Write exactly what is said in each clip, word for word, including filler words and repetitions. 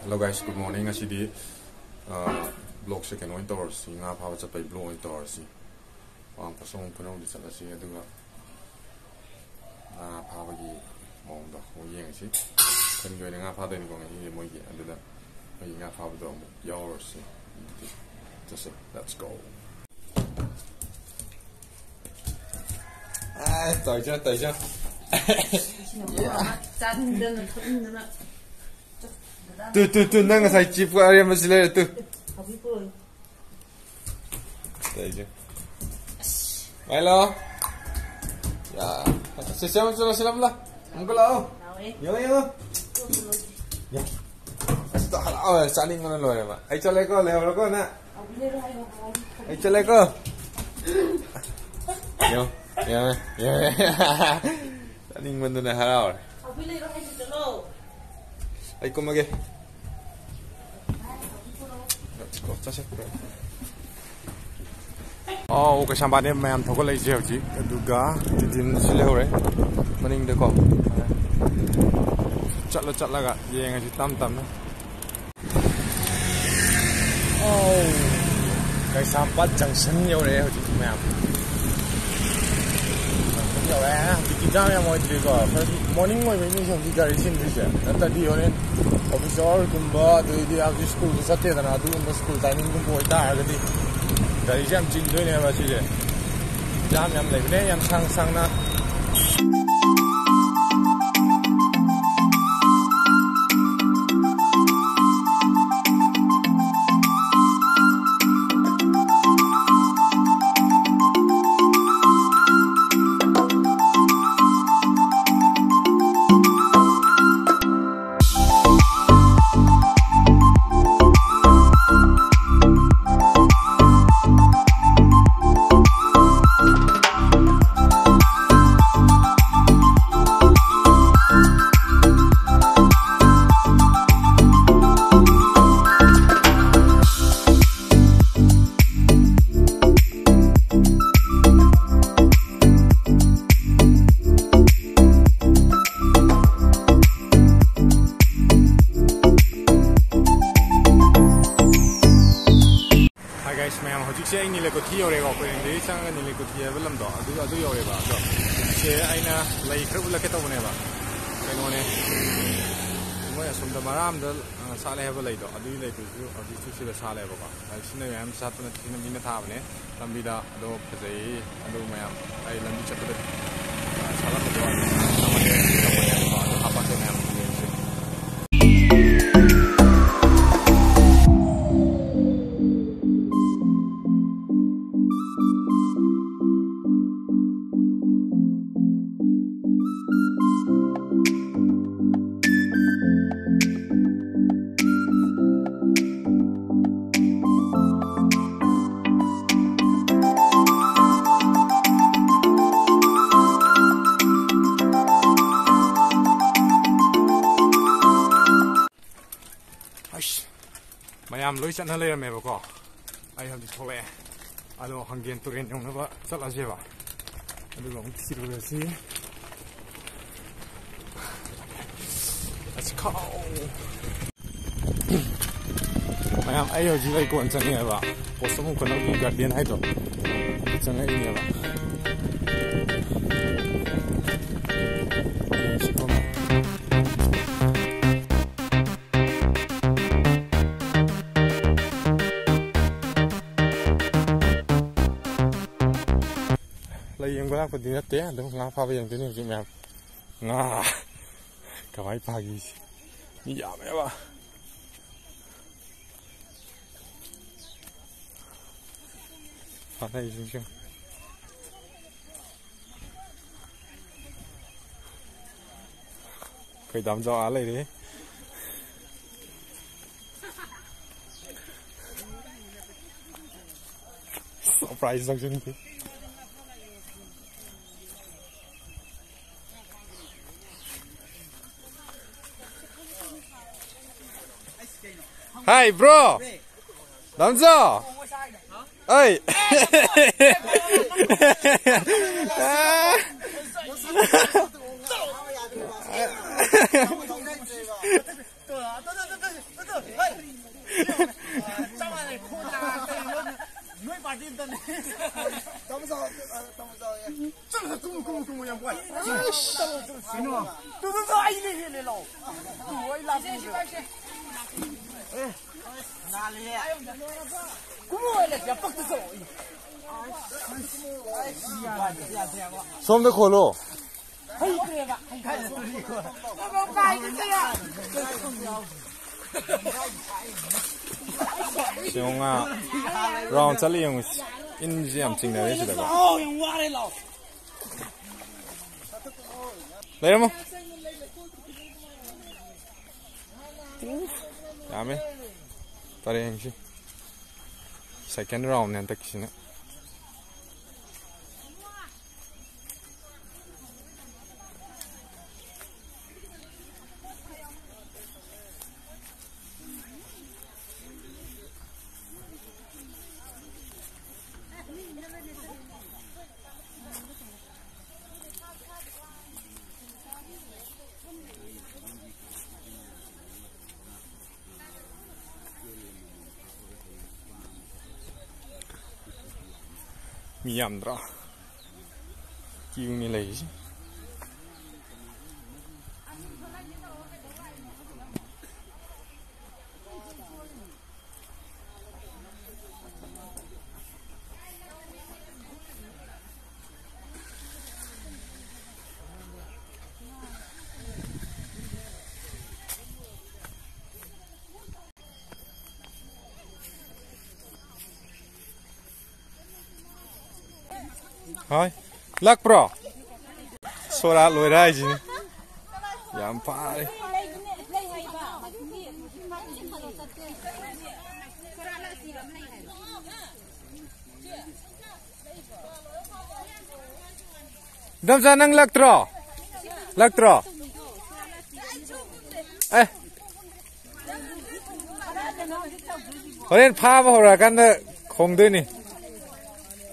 Hello guys, good morning. ꯉꯁꯤꯗꯤ ꯕ꯭ꯂꯣꯛꯁꯦ ꯀꯩꯅꯣ ꯑꯣꯏꯅ ꯇꯧꯔꯁꯤ, ꯉꯥ ꯐꯥꯕ ꯆꯠꯄꯩ ꯕ꯭ꯂꯣꯛ ꯑꯣꯏꯅ ꯇꯧꯔꯁꯤ꯫ ꯋꯥꯡ ꯄꯣꯠꯁꯣꯝ ꯈꯨꯅꯧꯗ ꯆꯠꯂꯁꯤ, ꯑꯗꯨꯒ ꯉꯥ ꯐꯥꯕꯒꯤ ꯃꯑꯣꯡꯗꯣ ꯑꯃꯨꯛ ꯌꯦꯡꯉꯁꯤ꯫ ꯈꯨꯟꯒꯤ ꯑꯣꯏꯅ ꯉꯥ ꯐꯥꯗꯣꯏꯅꯤꯀꯣ ꯉꯁꯤꯁꯦ ꯃꯣꯏꯒꯤ, ꯑꯗꯨꯗ ꯃꯣꯏꯒꯤ ꯉꯥ ꯐꯥꯕꯗꯣ ꯑꯃꯨꯛ ꯌꯥꯎꯔꯨꯔꯁꯤ꯫ ꯑꯗꯨꯗꯤ ꯆꯠꯁꯦ, let's go꯫ ꯑꯥ, ꯇꯧꯖ, ꯇꯧꯖ꯫ ꯆꯥꯅꯤꯡꯗꯅ ꯊꯛꯅꯤꯡꯗꯅ꯫ ꯇꯨ, ꯇꯨ, ꯇꯨ, ꯅꯪ ꯉꯁꯥꯏ ꯆꯤꯞꯀ ꯑꯔꯦꯝꯕꯁꯤ ꯂꯩꯔꯦ, ꯇꯨ꯫ ꯍꯧꯖꯤꯛ ꯄꯨꯔꯛꯑꯣ꯫ ꯇꯧꯔꯤꯁꯦ꯫ ꯃꯥꯏ ꯂꯥꯛꯑꯣ꯫ ꯌꯥ꯫ ꯁꯦ, ꯁꯦ, ꯑꯃꯨꯛ ꯆꯠꯂꯣ, ꯁꯤ ꯂꯥꯛꯑꯣ, ꯂꯥꯛꯑꯣ꯫ ꯑꯃꯨꯛꯀ ꯂꯥꯛꯑꯣ꯫ ꯂꯥꯛꯑꯣꯍꯦ꯫ ꯌꯦꯡꯉꯣ, ꯌꯦꯡꯉꯣ꯫ ꯌꯥ꯫ ꯑꯁ, ꯍꯔꯥꯎꯋꯦ, ꯆꯥꯅꯤꯡꯕꯅ ꯂꯣꯏꯔꯦ ꯃꯥ꯫ ꯑꯩ ꯆꯠꯂꯦꯀꯣ, ꯂꯩꯍꯧꯔꯣꯀꯣ ꯅꯪ꯫ ꯑꯩ ꯆꯠꯂꯦꯀꯣ꯫ ꯌꯦꯡꯉꯣ, ꯌꯦꯡꯉꯣ, ꯌꯦꯡꯉꯣ꯫ ꯆꯥꯅꯤꯡꯃꯟꯗꯅ ꯍꯔꯥꯎꯔꯦ꯫ ꯑꯩ ꯀꯨꯝꯃꯒꯦ꯫ ꯑꯥꯎ, ꯀꯩꯁꯥꯝꯄꯥꯠꯅꯦ ꯃꯌꯥꯝ ꯊꯧꯒꯠꯂꯛꯏꯁꯦ ꯍꯧꯖꯤꯛ꯫ ꯑꯗꯨꯒ ꯇꯤꯗꯤꯝꯁꯨ ꯂꯩꯍꯧꯔꯦ ꯃꯅꯤꯡꯗꯀꯣ꯫ ꯆꯠꯂ ꯆꯠꯂꯒ ꯌꯦꯡꯉꯁꯤ ꯇꯞ ꯇꯞꯅ꯫ ꯑꯥꯎ, ꯀꯩꯁꯥꯝꯄꯥꯠ ꯖꯪꯁꯟ ꯌꯧꯔꯛꯑꯦ ꯍꯧꯖꯤꯛ ꯃꯌꯥꯝ꯫ ꯌꯧꯔꯦ꯫ ꯍꯧꯖꯤꯛꯇꯤ ꯖꯥꯝ ꯌꯥꯝ ꯑꯣꯏꯗ꯭ꯔꯤꯀꯣ꯫ ꯐꯔꯁ ꯃꯣꯔꯅꯤꯡ ꯑꯣꯏꯕꯩꯅꯦ ꯍꯧꯖꯤꯛ ꯒꯥꯔꯤ ꯆꯤꯟꯗ꯭ꯔꯤꯁꯦ꯫ ꯅꯠꯇ꯭ꯔꯗꯤ ꯍꯣꯔꯦꯟ ꯑꯣꯐꯤꯁ ꯑꯋꯥꯔꯒꯨꯝꯕ, ꯑꯗꯩꯗꯤ ꯍꯧꯖꯤꯛ ꯁ꯭ꯀꯨꯜꯁꯨ ꯆꯠꯇꯦꯗꯅ, ꯑꯗꯨꯒꯨꯝꯕ ꯁ꯭ꯀꯨꯜ ꯇꯥꯏꯃꯤꯡꯒꯨꯝꯕ ꯑꯣꯏꯇꯥꯔꯒꯗꯤ ꯒꯥꯔꯤꯁꯦ ꯌꯥꯝ ꯆꯤꯟꯗꯣꯏꯅꯦꯕ ꯁꯤꯁꯦ꯫ ꯖꯥꯝ ꯌꯥꯝ ꯂꯩꯕꯅꯦ, ꯌꯥꯝ ꯁꯥꯡ ꯁꯥꯡꯅ꯫ ꯑꯩꯅ ꯂꯩ ꯈꯔ ꯎꯠꯂꯛꯀꯦ ꯇꯧꯕꯅꯦꯕ꯫ ꯀꯩꯅꯣꯅꯦ, ꯃꯣꯏ ꯑꯁꯣꯝꯗ ꯃꯔꯥꯝꯗ, ꯑ, ꯁꯥꯠꯂꯦ ꯍꯥꯏꯕ ꯂꯩꯗꯣ, ꯑꯗꯨꯒꯤ ꯂꯩꯗꯨꯁꯨ ꯍꯧꯖꯤꯛꯁꯨ ꯁꯤꯗ ꯁꯥꯠꯂꯦꯕꯀꯣ꯫ ꯑꯗꯨ ꯁꯤꯅ ꯃꯌꯥꯝ ꯁꯥꯠꯄ ꯅꯠꯇꯦ, ꯁꯤꯅ ꯃꯤꯅ ꯊꯥꯕꯅꯦ꯫ ꯂꯝꯕꯤꯗ ꯑꯗꯣ ꯐꯖꯩ꯫ ꯑꯗꯨ ꯃꯌꯥꯝ ꯑꯩ ꯂꯝꯕꯤ ꯆꯠꯄꯗ, ꯑ, ꯁꯥꯠꯂꯝꯕꯗꯣ ꯊꯝꯃꯒꯦ, ꯊꯝꯃꯒꯦꯕꯀꯣ꯫ ꯑꯗꯨ ꯍꯥꯞꯄꯛꯀꯦ ꯃꯌꯥꯝ ꯌꯦꯡꯁꯤ꯫ ꯑꯩꯁ, ꯃꯌꯥꯝ ꯂꯣꯏ ꯆꯠꯅ ꯂꯩꯔꯝꯃꯦꯕꯀꯣ꯫ ꯑꯩ ꯍꯧꯖꯤꯛ ꯊꯣꯛꯂꯛꯑꯦ꯫ ꯑꯗꯣ ꯍꯪꯒꯦꯟ ꯇꯨꯔꯦꯟ ꯌꯧꯅꯕ ꯆꯠꯂꯁꯦꯕ꯫ ꯑꯗꯨꯒ ꯑꯃꯨꯛ ꯊꯤꯔꯨꯔꯁꯤ꯫ Let's go꯫ ꯃꯌꯥꯝ, ꯑꯩ ꯍꯧꯖꯤꯛ ꯂꯩꯀꯣꯜ ꯆꯪꯉꯛꯑꯦꯕ꯫ ꯄꯣꯠꯁꯣꯝ ꯈꯨꯅꯧꯒꯤ garden ꯍꯥꯏꯗꯣ, ꯑꯗꯨ ꯆꯪꯉꯛꯏꯅꯦꯕ꯫ ꯂꯩ ꯌꯦꯡꯕ ꯂꯥꯛꯄꯗꯤ ꯅꯠꯇꯦ, ꯑꯗꯨꯝ ꯉꯥ ꯐꯥꯕ ꯌꯦꯡꯗꯣꯏꯅꯤ ꯍꯧꯖꯤꯛ ꯃꯌꯥꯝ꯫ ꯉꯥ ꯀꯃꯥꯏ ꯐꯥꯒꯦꯁꯦ꯫ ꯃꯤ ꯌꯥꯝꯃꯦꯕ꯫ ꯐꯥꯅꯩꯁꯤꯡꯁꯨ꯫ ꯑꯩꯈꯣꯏ ꯗꯥꯝꯖꯥꯎ ꯑꯥ ꯂꯩꯔꯦ꯫ Surprise ꯇꯧꯁꯤꯟꯈꯤ꯫ Hi, bro. ꯗꯥꯝꯖꯥꯎ꯫ ꯑꯩ꯫ ꯇꯨ, ꯇꯨ, ꯇꯨ, ꯑꯩꯅ ꯍꯦꯜꯂꯦ, ꯂꯥꯛꯑꯣ꯫ ꯇꯨ, ꯑꯩ ꯂꯥꯛꯄ ꯎꯗ꯭ꯔꯦ꯫ ꯑꯦ, ꯀꯨꯝꯃꯣ, ꯑꯩ ꯂꯩꯁꯦ, ꯄꯛꯇ ꯆꯠꯂꯣ꯫ ꯁꯣꯝꯗ ꯈꯣꯜꯂꯣ꯫ ꯍꯩꯇ꯭ꯔꯦꯕ꯫ ꯁꯤ ꯌꯦꯡꯉꯨ, ꯉꯥ ꯔꯥꯎꯟ ꯆꯠꯂꯤ ꯌꯦꯡꯉꯨ꯫ ꯏꯟꯁꯤ ꯌꯥꯝ ꯆꯤꯡꯅꯔꯦ ꯁꯤꯗꯀꯣ꯫ ꯑꯥꯎ, ꯌꯥꯝ ꯋꯥꯔꯦ, ꯂꯥꯛꯑꯣ꯫ ꯂꯩꯔꯝꯃꯣ꯫ ꯌꯥꯝꯃꯦ꯫ ꯄꯔꯦꯡꯁꯤ꯫ ꯁꯦꯀꯦꯟ ꯔꯥꯎꯟꯅꯦ ꯍꯟꯗꯛꯀꯤꯁꯤꯅ꯫ ꯃꯤ ꯌꯥꯝꯗ꯭ꯔꯣ? ꯀ꯭ꯌꯨꯅꯤ ꯂꯩꯔꯤꯁꯦ꯫ ꯍꯣꯏ꯫ ꯂꯥꯛꯄ꯭ꯔꯣ? ꯁꯣꯔꯥꯠ ꯂꯣꯏꯔꯦ ꯍꯥꯏꯁꯤꯅꯤ꯫ ꯌꯥꯝ ꯐꯔꯦ꯫ ꯏꯟꯗꯣꯝꯆꯥ, ꯅꯪ ꯂꯛꯇ꯭ꯔꯣ? ꯂꯛꯇ꯭ꯔꯣ? ꯑꯦ꯫ ꯍꯣꯔꯦꯟ ꯐꯥꯕ ꯍꯧꯔꯛꯑꯀꯥꯟꯗ ꯈꯣꯡꯗꯣꯏꯅꯤ꯫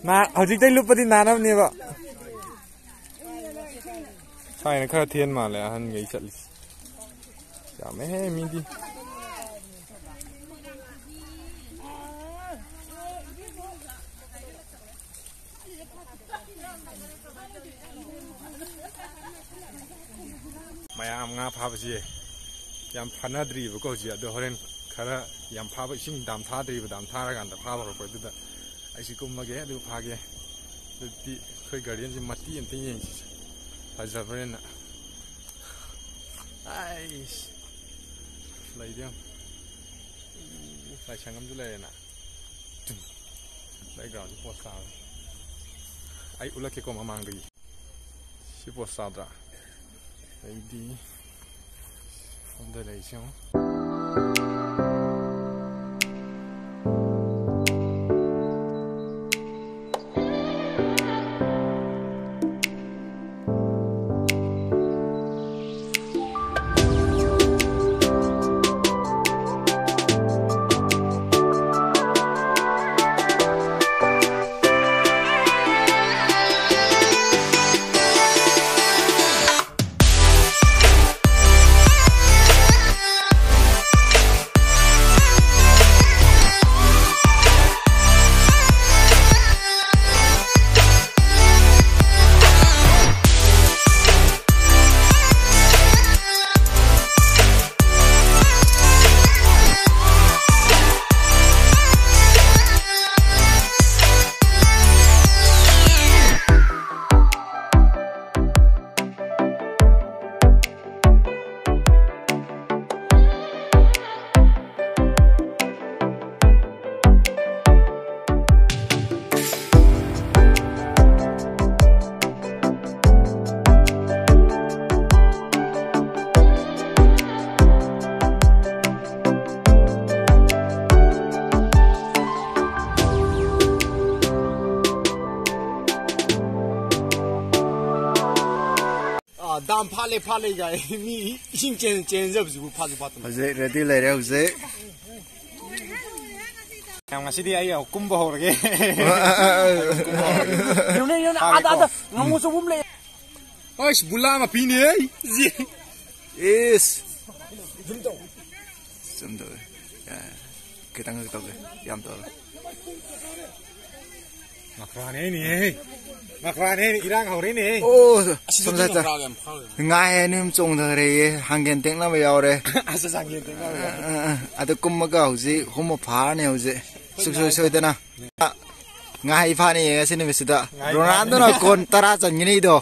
ꯅꯥ-, ꯍꯧꯖꯤꯛꯇꯩ ꯂꯨꯞꯄꯗꯤ ꯅꯥꯅꯕꯅꯦꯕ꯫ ꯁꯥꯏꯅ ꯈꯔ ꯊꯦꯟ ꯃꯥꯜꯂꯦ ꯑꯍꯟꯈꯩ ꯆꯠꯂꯤꯁꯦ꯫ ꯌꯥꯝꯃꯦꯍꯦ ꯃꯤꯗꯤ꯫ ꯃꯌꯥꯝ ꯉꯥ ꯐꯥꯕꯁꯦ ꯌꯥꯝ ꯐꯥꯅꯗ꯭ꯔꯤꯕꯀꯣ ꯍꯧꯖꯤꯛ꯫ ꯑꯗꯣ ꯍꯣꯔꯦꯟ ꯈꯔ ꯌꯥꯝ ꯐꯥꯕ, ꯏꯁꯤꯡ ꯗꯥꯝ ꯊꯥꯗ꯭ꯔꯤꯕ, ꯗꯥꯝ ꯊꯥꯔꯀꯥꯟꯗ ꯐꯥꯕ ꯍꯧꯔꯛꯄ꯫ ꯑꯗꯨꯗ ꯑꯩꯁꯤ ꯀꯨꯝꯃꯒꯦ, ꯑꯗꯨ ꯐꯥꯒꯦ꯫ ꯑꯗꯨꯗꯤ ꯑꯩꯈꯣꯏ ꯒꯥꯔꯗꯦꯟꯁꯦ ꯃꯇꯦꯛ ꯑꯝꯇ ꯌꯦꯡꯁꯤꯁꯦ, ꯐꯖꯕ꯭ꯔꯦꯅ꯫ ꯑꯩꯁ, ꯂꯩꯗꯤ ꯌꯥꯝ, ꯂꯥꯏꯁꯪ ꯑꯃꯁꯨ ꯂꯩꯔꯦꯅ꯫ ꯕꯦꯛꯒ꯭ꯔꯥꯎꯟꯁꯦ ꯄꯣꯁ ꯇꯥꯕꯅꯤ꯫ ꯑꯩ ꯎꯠꯂꯛꯀꯦꯀꯣ ꯃꯃꯥꯡꯗꯒꯤ꯫ ꯁꯤ ꯄꯣꯁ ꯇꯥꯗ꯭ꯔꯥ? ꯑꯩꯗꯤ ꯁꯣꯝꯗ ꯂꯩꯁꯦ ꯌꯦꯡꯉꯣ꯫ ꯑꯥ, ꯗꯥꯝ ꯐꯥꯠꯂꯦ, ꯐꯥꯠꯂꯦ ꯀꯥꯏ꯫ ꯃꯤ ꯏꯁꯤꯡ ꯆꯦꯟ-, ꯆꯦꯟꯖꯕꯁꯤꯕꯨ ꯐꯥꯁꯨ ꯐꯥꯠꯇꯅ꯫ ꯍꯧꯖꯤꯛ ꯔꯦꯗꯤ ꯂꯩꯔꯦ ꯍꯧꯖꯤꯛ꯫ ꯌꯥꯝ, ꯉꯁꯤꯗꯤ ꯑꯩ ꯀꯨꯝꯕ ꯍꯧꯔꯒꯦ꯫ ꯌꯦꯡꯉꯨꯅꯦ, ꯌꯦꯡꯉꯨꯅꯦ, ꯑꯥꯗ, ꯐꯥꯔꯦꯀꯣ? ꯑꯥꯗ, ꯉꯥꯃꯨ ꯑꯆꯧꯕ ꯑꯃ ꯂꯩ꯫ ꯑꯩꯁ, ꯕꯨꯂꯥ ꯃꯄꯤꯅꯦ ꯑꯩ꯫ ꯏꯁ꯫ ꯖꯨꯝ ꯇꯧ꯫ ꯖꯨꯝ ꯇꯧꯋꯦ꯫ ꯌꯥ, ꯈꯤꯇꯪ ꯇꯧꯒꯦ, ꯌꯥꯝ ꯇꯧꯔꯦ꯫ ꯃꯈ꯭ꯔꯥꯅꯦ ꯑꯩꯅꯦ꯫ ꯃꯈ꯭ꯔꯥꯅꯦ ꯑꯩꯅꯦ, ꯏꯔꯥꯡ ꯍꯧꯔꯦꯅꯦ꯫ ꯑꯣ, ꯑꯁꯤꯗ ꯁꯣꯝ ꯁꯥꯏꯠꯇ ꯉꯥ ꯌꯥꯝ ꯐꯥꯎꯋꯦ꯫ ꯉꯥ ꯍꯦꯟꯅ ꯑꯗꯨꯝ ꯆꯣꯡꯊꯈ꯭ꯔꯦꯌꯦ꯫ ꯍꯥꯡꯒꯦꯟ ꯇꯦꯛꯅꯕ ꯌꯥꯎꯔꯦ꯫ ꯑꯁ, ꯍꯥꯡꯒꯦꯟ ꯇꯦꯛꯅꯕ ꯌꯥꯎꯔꯦ꯫ ꯑ, ꯑ, ꯑ꯫ ꯑꯗꯨ ꯀꯨꯝꯃꯒ ꯍꯧꯖꯤꯛ ꯍꯨꯝꯃ ꯐꯥꯔꯅꯤ ꯍꯧꯖꯤꯛ꯫ ꯁꯨꯡꯁꯣꯏ ꯁꯣꯏꯗꯅ꯫ ꯉꯥꯍꯩ ꯐꯥꯅꯤꯌꯦ ꯉꯁꯤ ꯅꯨꯃꯤꯠꯁꯤꯗ꯫ ꯉꯥꯍꯩ ꯔꯣꯅꯥꯜꯗꯣꯅ ꯐꯥꯅꯤ꯫ ꯒꯣꯜ ꯇꯔꯥ ꯆꯟꯒꯅꯤꯗꯣ꯫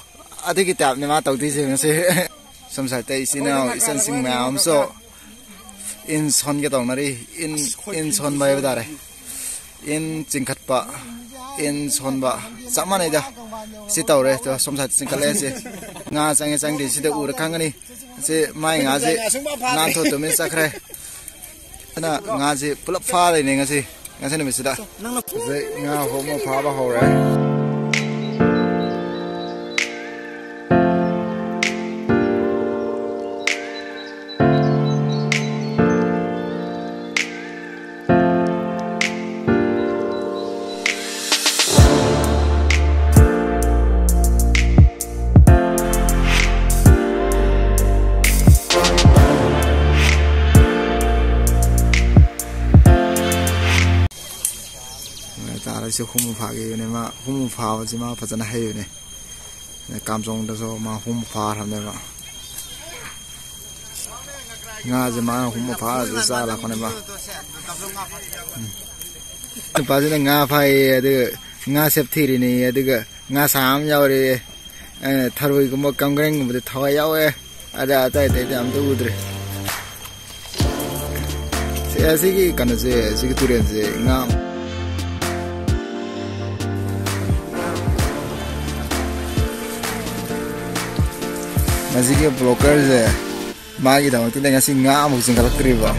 ꯑꯗꯨꯒꯤ ꯇꯥꯏꯞꯅꯦ ꯃꯥ ꯇꯧꯗꯣꯏꯁꯦ ꯉꯁꯤ꯫ ꯁꯣꯝ ꯁꯥꯏꯠꯇ ꯏꯆꯤꯟ ꯏꯅꯥꯎ ꯏꯆꯟꯁꯤꯡ ꯃꯌꯥꯝ ꯑꯃꯁꯨ ꯏꯟ ꯁꯣꯟꯒꯦ ꯇꯧꯅꯔꯤ꯫ ꯏꯟ, ꯏꯟ ꯁꯣꯟꯕ ꯍꯥꯏꯕ ꯇꯥꯔꯦ꯫ ꯏꯟ ꯆꯤꯡꯈꯠꯄ, ꯏꯟ ꯁꯣꯟꯕ ꯆꯞ ꯃꯥꯟꯅꯩꯗ꯫ ꯁꯤ ꯇꯧꯔꯦ, ꯇꯣ ꯁꯣꯝ ꯁꯥꯏꯠꯇ ꯆꯤꯡꯈꯠꯂꯦ꯫ ꯁꯤ ꯉꯥ ꯆꯪꯉꯦ ꯆꯪꯗꯦ ꯁꯤꯗ ꯎꯔ ꯈꯪꯒꯅꯤ꯫ ꯁꯤ ꯃꯥꯏ ꯉꯥꯁꯦ ꯅꯥꯟꯊꯣꯛ ꯇꯨꯃꯤꯟ ꯆꯠꯈ꯭ꯔꯦ꯫ ꯑꯗꯨꯅ ꯉꯥꯁꯦ ꯄꯨꯂꯞ ꯐꯥ ꯂꯩꯅꯦ ꯉꯁꯤ, ꯉꯁꯤ ꯅꯨꯃꯤꯠꯁꯤꯗ꯫ ꯍꯧꯖꯤꯛ ꯉꯥ ꯍꯣꯃ ꯐꯥꯕ ꯍꯧꯔꯦ꯫ ꯇꯥꯔꯁꯤ ꯍꯨꯝꯐꯨ ꯐꯥꯈꯤꯕꯅꯦ꯫ ꯃꯥ ꯍꯨꯝꯐꯨ ꯐꯥꯕꯁꯤ ꯃꯥ ꯐꯖꯅ ꯍꯩꯕꯅꯦ꯫ ꯀꯥꯝꯖꯣꯡꯗꯁꯨ ꯃꯥ ꯍꯨꯝꯐꯨ ꯐꯥꯈ꯭ꯔꯕꯅꯦꯕ꯫ ꯉꯥꯁꯦ ꯃꯥꯅ ꯍꯨꯝꯐꯨ ꯐꯥꯔꯁꯨ ꯆꯥ ꯂꯥꯛꯄꯅꯦꯕ꯫ ꯎꯝ꯫ ꯅꯨꯄꯥꯁꯤꯅ ꯉꯥ ꯐꯥꯏꯌꯦ, ꯑꯗꯨꯒ ꯉꯥ ꯁꯦꯞ ꯊꯤꯔꯤꯅꯦ, ꯑꯗꯨꯒ ꯉꯥ ꯁꯥ ꯑꯃ ꯌꯥꯎꯔꯦ꯫ ꯑ, ꯊꯔꯣꯏꯒꯨꯝꯕ ꯀꯪꯒ꯭ꯔꯦꯡꯒꯨꯝꯕꯗꯤ ꯊꯋꯥꯏ ꯌꯥꯎꯋꯦ꯫ ꯑꯗ ꯑꯇꯩ ꯑꯇꯩꯗꯤ ꯑꯝꯇ ꯎꯗ꯭ꯔꯦ꯫ ꯁꯤ, ꯑꯁꯤꯒꯤ ꯀꯩꯅꯣꯁꯦ, ꯑꯁꯤꯒꯤ ꯇꯨꯔꯦꯜꯁꯦ ꯉꯥ, ꯃꯁꯤꯒꯤ ꯕ꯭ꯂꯣꯀꯔꯁꯦ ꯃꯥꯒꯤꯗꯃꯛꯇꯗꯤ ꯉꯁꯤ ꯉꯥ ꯑꯃꯨꯛ ꯆꯤꯡꯈꯠꯂꯛꯇ꯭ꯔꯤꯕ꯫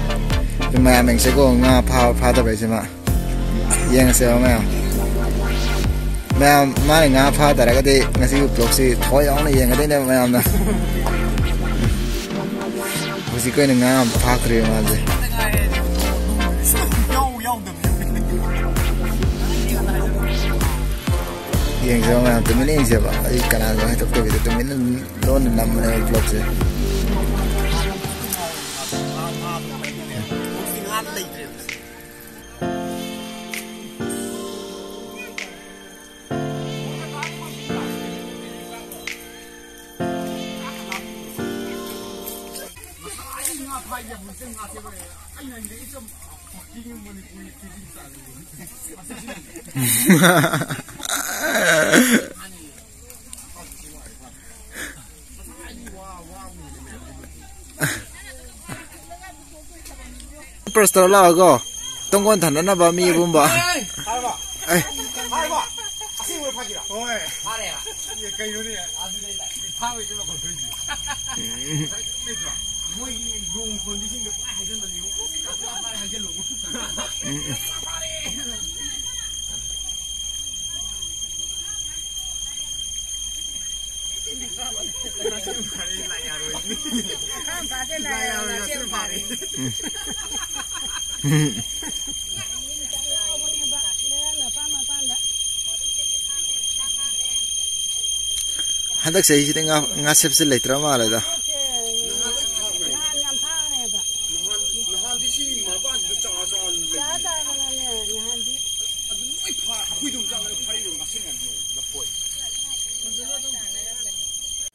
ꯑꯗꯨ ꯃꯌꯥꯝ ꯌꯦꯡꯁꯦꯀꯣ, ꯉꯥ ꯐꯥꯕ ꯐꯥꯗꯕ ꯍꯥꯏꯁꯦ ꯃꯥ꯫ ꯌꯦꯡꯉꯁꯦꯕ ꯃꯌꯥꯝ꯫ ꯃꯌꯥꯝ, ꯃꯥꯅ ꯉꯥ ꯐꯥ ꯇꯥꯔꯒꯗꯤ ꯉꯁꯤꯒꯤ ꯕ꯭ꯂꯣꯛꯁꯤ ꯊꯋꯥꯏ ꯌꯥꯎꯅ ꯌꯦꯡꯒꯗꯣꯏꯅꯦꯕ ꯃꯌꯥꯝꯅ꯫ ꯍꯧꯖꯤꯛꯀꯤ ꯑꯣꯏꯅ ꯉꯥ ꯑꯝꯇ ꯐꯥꯛꯇ꯭ꯔꯤꯕ ꯃꯥꯁꯦ꯫ ꯌꯦꯡꯁꯦꯕ ꯃꯌꯥꯝ, ꯇꯨꯃꯤꯟꯅ ꯌꯦꯡꯁꯦꯕ꯫ ꯑꯩ ꯀꯅꯥꯁꯨ ꯍꯥꯏꯗꯣꯛꯇꯕꯤꯗ ꯇꯨꯃꯤꯟꯅ ꯂꯣꯟꯅ ꯅꯝꯕꯅꯦꯕ ꯕ꯭ꯂꯣꯛꯁꯦ꯫ ꯄ꯭ꯔꯁꯇꯔ ꯂꯥꯛꯑꯒꯣ, ꯇꯣꯡꯒꯣꯟ ꯊꯥꯅꯅꯕ ꯃꯤ ꯑꯄꯨꯝꯕ꯫ ꯑꯦ꯫ ꯍꯣꯏ꯫ ꯀꯩꯅꯣꯅꯦ? ꯐꯥꯕꯩꯁꯨ ꯃꯈꯣꯟ ꯊꯣꯛꯏꯁꯦ꯫ ꯅꯠꯇ꯭ꯔꯣ? ꯃꯣꯏꯒꯤ ꯂꯣꯡ ꯈꯣꯟꯕꯤꯁꯤꯡꯗꯣ ꯄꯨꯔꯥ ꯍꯥꯏꯖꯟꯕꯅꯦ꯫ ꯐꯥꯔꯦ, ꯐꯥꯔꯦ ꯍꯥꯏꯖꯜꯂꯨ꯫ ꯎꯝ꯫ ꯐꯥꯔꯦ, ꯂꯥꯛ ꯌꯥꯔꯣꯏ꯫ ꯂꯥꯛ ꯌꯥꯔꯣꯏ, ꯂꯥꯛ ꯌꯥꯔꯣꯏ꯫ ꯎꯝ꯫ ꯍꯟꯗꯛ ꯆꯍꯤꯁꯤꯗꯤ ꯉꯥ, ꯉꯥ ꯁꯦꯞꯁꯦ ꯂꯩꯇ꯭ꯔ ꯃꯥꯜꯂꯦꯗ꯫ ꯅꯍꯥꯟ ꯌꯥꯝ ꯐꯥꯈ꯭ꯔꯦꯕ꯫ ꯅꯍꯥꯟ, ꯅꯍꯥꯟꯗꯤ ꯁꯤ ꯃꯄꯥꯟꯁꯤꯗ ꯆꯥ ꯆꯥ ꯂꯩ꯫ ꯆꯥ ꯆꯥꯗꯅꯅꯦ, ꯅꯍꯥꯟꯗꯤ꯫ ꯑꯗꯨ ꯂꯣꯏ ꯐꯥ-, ꯑꯩꯈꯣꯏꯗꯣꯝ ꯆꯥꯅ ꯐꯥꯔꯤꯕ ꯉꯥꯁꯤꯡ ꯃꯌꯥꯝꯁꯦ ꯂꯐꯣꯏ꯫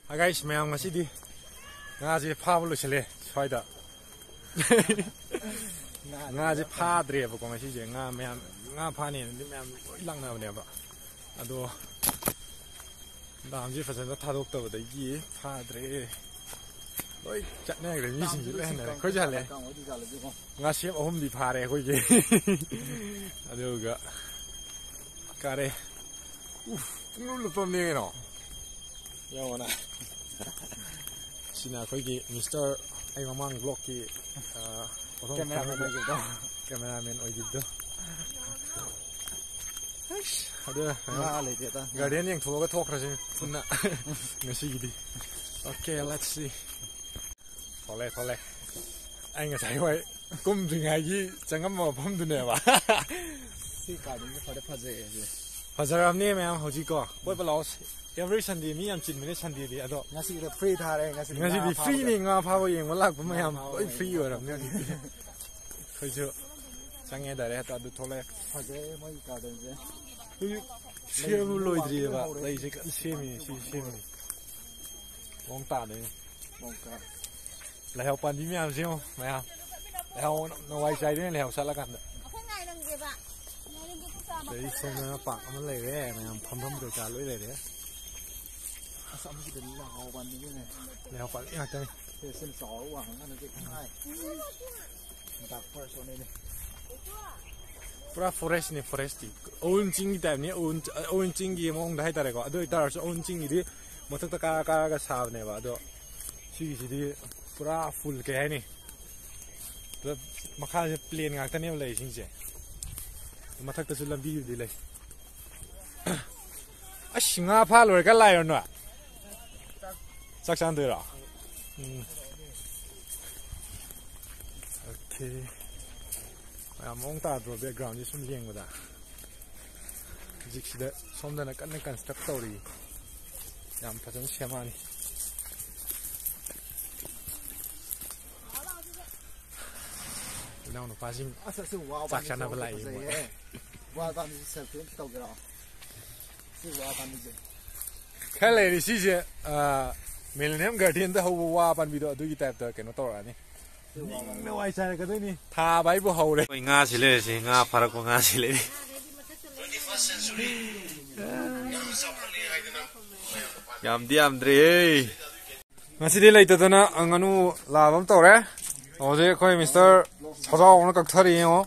Hi guys, ꯃꯌꯥꯝ ꯉꯁꯤꯗꯤ ꯉꯥꯁꯦ ꯐꯥꯕ ꯂꯣꯏꯁꯤꯜꯂꯦ ꯁ꯭ꯋꯥꯏꯗ꯫ ꯉꯥꯁꯦ ꯐꯥꯗ꯭ꯔꯦꯕꯀꯣ ꯉꯁꯤꯁꯦ꯫ ꯉꯥ ꯃꯌꯥꯝ, ꯉꯥ ꯐꯥꯅꯦꯅꯗꯤ ꯃꯌꯥꯝ ꯂꯣꯏ ꯂꯥꯛꯅꯕꯅꯦꯕ꯫ ꯑꯗꯣ ꯗꯥꯝꯁꯦ ꯐꯖꯅ ꯊꯥꯗꯣꯛꯇꯕꯗꯒꯤ ꯐꯥꯗ꯭ꯔꯦ꯫ ꯂꯣꯏ ꯆꯠꯅꯈ꯭ꯔꯦ, ꯃꯤꯁꯤꯡꯁꯦ ꯂꯣꯏ ꯍꯟꯅꯔꯦ꯫ ꯑꯩꯈꯣꯏꯁꯨ ꯍꯜꯂꯦ꯫ ꯉꯥꯁꯦꯞ ꯑꯍꯨꯝꯗꯤ ꯐꯥꯔꯦ ꯑꯩꯈꯣꯏꯒꯤ꯫ ꯑꯗꯨꯒ ꯀꯥꯔꯦ꯫ ꯎꯐ, ꯄꯨꯡꯂꯨꯞ ꯂꯨꯞꯄꯝꯅꯦ ꯀꯩꯅꯣ꯫ ꯌꯦꯡꯉꯣꯅ꯫ ꯁꯤꯅ ꯑꯩꯈꯣꯏꯒꯤ ꯃꯤꯁꯇꯔ ꯑꯩ ꯃꯃꯥꯡ ꯕ꯭ꯂꯣꯛꯀꯤ, ꯑ, ꯄꯣꯠꯊꯣꯛ ꯀꯦꯃꯦꯔꯥꯃꯦꯟ ꯊꯥꯡꯒꯠꯄ ꯑꯣꯏꯈꯤꯕꯗꯣ꯫ ꯀꯦꯃꯦꯔꯥꯃꯦꯟ ꯑꯣꯏꯈꯤꯕꯗꯣ꯫ ꯑꯗꯨ ꯉꯥ ꯂꯩꯇꯦꯗ꯫ ꯒꯥꯔꯗꯦꯟ ꯌꯦꯡꯊꯣꯛꯑꯒ ꯊꯣꯛꯈ꯭ꯔꯁꯤ ꯄꯨꯟꯅ ꯉꯁꯤꯒꯤꯗꯤ꯫ Okay, let's see. ꯊꯣꯛꯂꯛꯑꯦ, ꯊꯣꯛꯂꯛꯑꯦ꯫ ꯑꯩ ꯉꯁꯥꯏ ꯍꯣꯏ ꯀꯨꯝꯗ꯭ꯔꯤꯉꯩꯒꯤ ꯆꯪꯉꯝꯕ ꯃꯐꯝꯗꯨꯅꯦꯕ꯫ ꯁꯤ ꯀꯥꯗꯨꯝꯁꯨ ꯐꯗꯤ ꯐꯖꯩꯌꯦ ꯁꯤ꯫ ꯐꯖꯔꯝꯅꯦ ꯃꯌꯥꯝ ꯍꯧꯖꯤꯛꯀꯣ꯫ ꯀꯣꯏꯕ ꯂꯥꯛꯑꯣ꯫ Every Sunday ꯃꯤ ꯌꯥꯝ ꯆꯤꯟꯕꯅꯦ Sundayꯗꯤ꯫ ꯑꯗꯣ ꯉꯁꯤꯗꯤ free ꯊꯥꯔꯦ, ꯉꯁꯤꯗꯤ ꯉꯁꯤꯗꯤ ꯉꯥ ꯐꯥꯕꯗ꯫ Freeꯅꯦ, ꯉꯥ ꯐꯥꯕ ꯌꯦꯡꯕ ꯂꯥꯛꯄ ꯉꯥ ꯃꯌꯥꯝ ꯐꯥꯕ ꯂꯣꯏ ꯌꯦꯡꯕ free ꯂꯥꯛꯄ꯫ ꯑꯣꯏꯔꯝꯅꯦ ꯍꯧꯖꯤꯛꯇꯤ꯫ ꯑꯩꯈꯣꯏꯁꯨ ꯆꯪꯉꯦ direct ꯑꯗꯨ ꯊꯣꯛꯂꯛꯑꯦ꯫ ꯐꯖꯩꯌꯦ ꯃꯣꯏꯒꯤ ꯀꯥꯗꯨꯝꯁꯦ꯫ ꯍꯧꯖꯤꯛ ꯁꯦꯝꯕ ꯂꯣꯏꯗ꯭ꯔꯤꯑꯕ꯫ ꯂꯩꯁꯦ ꯀꯟꯅ ꯁꯦꯝꯃꯤ, ꯁꯤ ꯁꯦꯝꯃꯤ꯫ ꯃꯑꯣꯡ ꯇꯥꯗꯣꯏꯅꯤ꯫ ꯃꯑꯣꯡ ꯇꯥ-, ꯂꯩꯍꯥꯎ ꯄꯥꯟꯕꯤ ꯃꯌꯥꯝꯁꯦ ꯌꯦꯡꯉꯣ, ꯃꯌꯥꯝ꯫ ꯂꯩꯍꯥꯎ ꯅꯋꯥꯏ ꯆꯥꯏꯗꯣꯏꯅꯦ, ꯂꯩꯍꯥꯎ ꯁꯥꯠꯂꯀꯥꯟꯗ꯫ ꯑꯩꯈꯣꯏ ꯉꯥꯏꯔꯝꯒꯦꯕ꯫ ꯉꯥꯏꯔꯝꯒꯦ, ꯆꯥꯛ ꯆꯥꯕ꯫ ꯑꯗꯩ ꯁꯣꯝꯗꯅ ꯄꯥꯛ ꯑꯃ ꯂꯩꯔꯦ, ꯃꯌꯥꯝ ꯐꯝꯐꯝ ꯀꯩꯀꯥ ꯂꯣꯏ ꯂꯩꯔꯦ꯫ ꯑꯁ, ꯑꯃꯁꯤꯗ ꯂꯩꯍꯥꯎ ꯄꯥꯟꯕꯤꯅꯤꯅꯦ꯫ ꯂꯩꯍꯥꯎ ꯄꯥꯟꯕꯤ ꯉꯥꯛꯇꯅꯤ꯫ ꯁꯦ, ꯁꯤꯅ ꯆꯥꯎꯔ ꯋꯥꯡꯉꯒꯅ ꯆꯦꯛ ꯈꯪꯉꯥꯏ꯫ ꯗꯥꯛ ꯐꯔꯁ ꯑꯣꯟꯅꯩꯅꯦ꯫ ꯄꯨꯔꯥ ꯐꯣꯔꯦꯁꯅꯤ, ꯐꯣꯔꯦꯁꯇꯤ꯫ ꯑꯎꯟ ꯆꯤꯡꯒꯤ ꯇꯥꯏꯞꯅꯤ, ꯑꯎꯟ, ꯑꯎꯟ ꯆꯤꯡꯒꯤ ꯃꯑꯣꯡꯗ ꯍꯥꯏꯇꯥꯔꯦꯀꯣ꯫ ꯑꯗꯨ ꯑꯣꯏꯇꯥꯔꯁꯨ ꯑꯎꯟ ꯆꯤꯡꯒꯤꯗꯤ ꯃꯊꯛꯇ ꯀꯥꯔ ꯀꯥꯔꯒ ꯁꯥꯕꯅꯦꯕ꯫ ꯑꯗꯣ ꯁꯤꯒꯤꯁꯤꯗꯤ ꯄꯨꯔꯥ ꯐꯨꯜ, ꯀꯩ ꯍꯥꯏꯅꯤ, ꯄꯨꯂꯞ ꯃꯈꯥꯁꯦ ꯄ꯭ꯂꯦꯟ ꯉꯥꯛꯇꯅꯦꯕ ꯂꯩꯔꯤꯁꯤꯡꯁꯦ꯫ ꯃꯊꯛꯇꯁꯨ ꯂꯝꯕꯤꯕꯨꯗꯤ ꯂꯩ꯫ ꯑꯁ, ꯉꯥ ꯐꯥ ꯂꯣꯏꯔꯒ ꯂꯥꯛꯏꯔꯣ ꯅꯣꯏ? ꯆꯥꯛ ꯆꯥꯟꯗꯣꯏꯔꯣ? ꯎꯝ꯫ ꯑꯣꯀꯦ꯫ ꯌꯥꯝ ꯃꯑꯣꯡ ꯇꯥꯗ꯭ꯔꯣ backgroundꯁꯦ ꯁꯨꯝ ꯌꯦꯡꯕꯗ? ꯍꯧꯖꯤꯛꯁꯤꯗ ꯁꯣꯝꯗꯅ ꯀꯟꯅ construct ꯇꯧꯔꯤ꯫ ꯌꯥꯝ ꯐꯖꯅ ꯁꯦꯝꯃꯛꯑꯅꯤ꯫ ꯏꯅꯥꯎꯅꯨꯄꯥꯁꯤꯡ ꯑꯁ, ꯑꯁꯤ ꯋꯥ ꯆꯥꯛ ꯄꯥꯝꯕꯤꯁꯦ ꯆꯥꯅꯕ ꯑꯝꯇ ꯂꯥꯛꯏ ꯃꯣꯏ꯫ ꯐꯖꯩꯌꯦ꯫ ꯋꯥ ꯄꯥꯝꯕꯤꯁꯦ selfie ꯑꯝꯇ ꯇꯧꯒꯦꯔꯣ? ꯁꯤ ꯋꯥ ꯄꯥꯝꯕꯤꯁꯦ꯫ ꯈꯔ ꯂꯩꯔꯗꯤ ꯁꯤꯁꯦ, ꯑ, Millennium Gardenꯗ ꯍꯧꯕ ꯋꯥ ꯄꯥꯝꯕꯤꯗꯣ ꯑꯗꯨꯒꯤ typeꯇ ꯀꯩꯅꯣ ꯇꯧꯔꯛꯑꯅꯤ꯫ ꯁꯤ ꯋꯥ ꯄꯥꯝꯕꯤ꯫ ꯅꯋꯥꯏ ꯆꯥꯏꯔꯛꯀꯗꯣꯏꯅꯤ꯫ ꯊꯥꯕ ꯍꯥꯏꯕꯨ ꯍꯧꯔꯦ꯫ ꯑꯩꯈꯣꯏ ꯉꯥꯁꯤ ꯂꯩꯔꯁꯤ, ꯉꯥ ꯐꯥꯔꯛꯄ ꯉꯥꯁꯤ ꯂꯩꯔꯤ꯫ ꯌꯥꯝꯗꯤ ꯌꯥꯝꯗ꯭ꯔꯦꯍꯦ꯫ ꯉꯁꯤꯗꯤ ꯂꯩꯇꯗꯅ ꯉꯥꯅꯨ ꯂꯥꯕ ꯑꯃ ꯇꯧꯔꯦ꯫ ꯍꯧꯖꯤꯛ ꯑꯩꯈꯣꯏ Mister ꯁꯖꯥꯎꯅ ꯀꯛꯊꯔꯤ ꯌꯦꯡꯉꯣ꯫